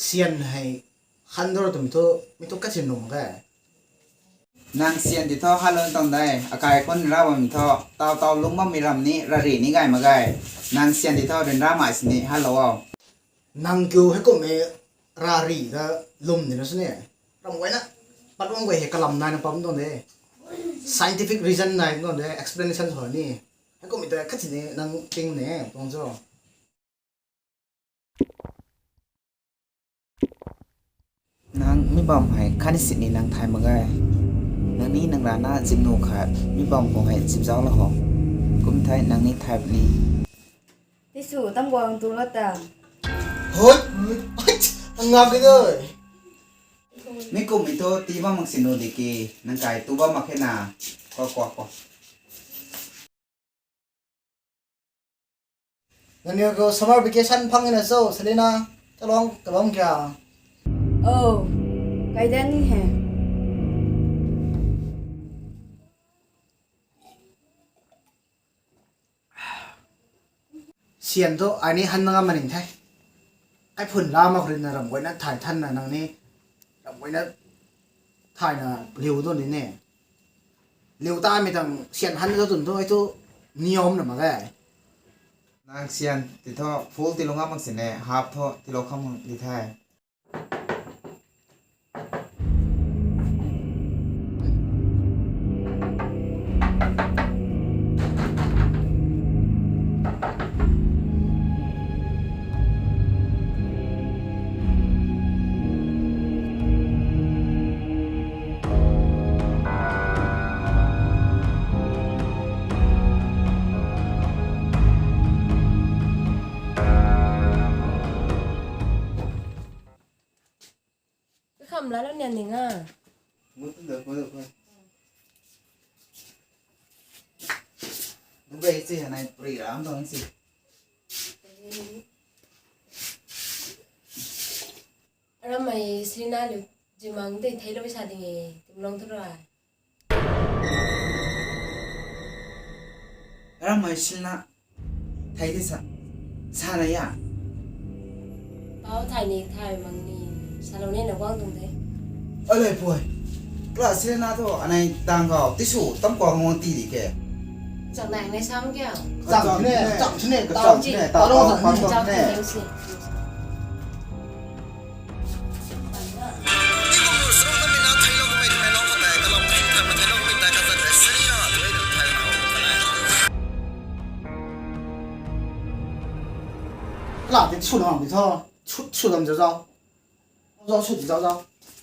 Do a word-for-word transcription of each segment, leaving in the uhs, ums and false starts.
Sian hei han dor twmei thu, mi thu kachin lum ge. Nang sian ti thu han lou tang de, akai khun ra bam thu, tau tau lung bammei ram ni, rari ni gay mak ge. Nang sian ti thu ryanra mei sini han lou o. Nang kiu heikumhmei rari ta lum ni na sini. Ram guayna, pat bam guay hei kalam naina pam tuang de. Scientific reason nai tuang de, explanation hou ni. Heikumhmei ta khat sini nang ting ne, tuang cho. Nang mi bam hei khatni sini nang thay mak ge. Nang ni nang rana zip nuh khat, mi bam khou hei zip zauc la ho. Kum thei nang ni thay ni. Tisu tam guang tu la ta. Hoi, hoi, ang ngam di doi. Mi kumhmei thu tii bam mak sini di ki, nang kai tu bam mak khe na. Kwa, kwa, kwa. Nangniw khou summer vacation phang na cho, Selina? Kalong, kalong kya? Oh, kaidan ni he. Sian thu ai ni han na ngam maning the. Ai phun la mak rin na ram guayna thay than na nang ni. Ram guayna thay na liu do ni ne. Liu ta mi tang sian han do tun thu ai thu niom na mak e. Nang sian ti thu full tilou ngam mak sini, half thu tilou kham di the. Kham la lo nian ning a. Ngu tu da ko da ko. Ngu bei chi hanai pri ram tong si. Ramei Selina lu jimang tei theilou sa ding e, tumlong thu rai. Ramei Selina thei di sa, sa na ya. Pau thai ni thai mang ni, salou ni na guang tung de. Alei pui. Class Selina thu anei tang kau tisu tam kau ngong ti di ke. Chak nang ne sam kya? Chak ne, chak ne, chak ne, chak ne, chak ne. Chak ne si. Kala ti sw lam di tho. Sw, sw lam zau zau. Zau sw di zau zau.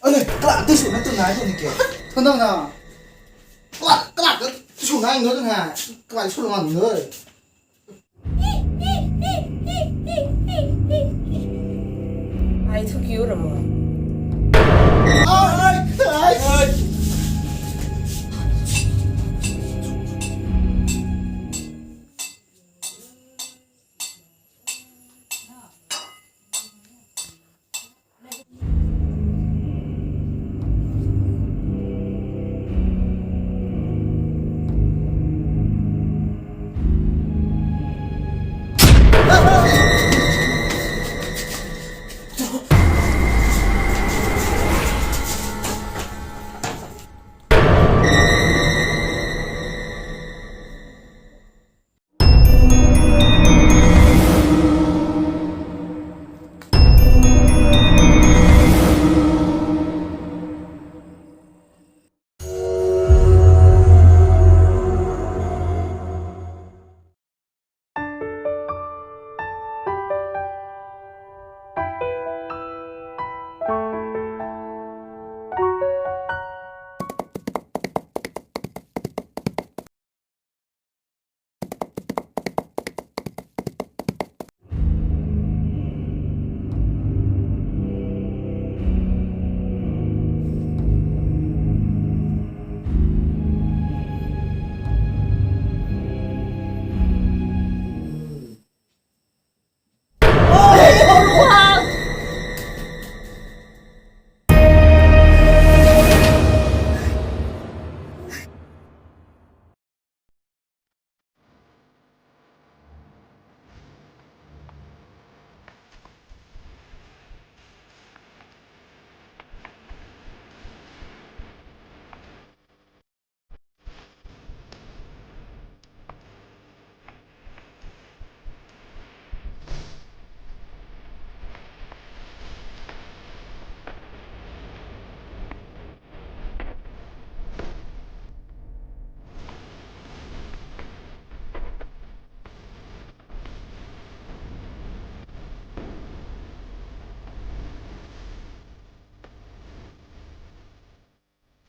Ane, kala ti sw na tu nai tu ni ke. Thon dang na. Kala, kala ti sw nai ndu tu na. Kala sw lam ndu. Ai thu kiu ra mo.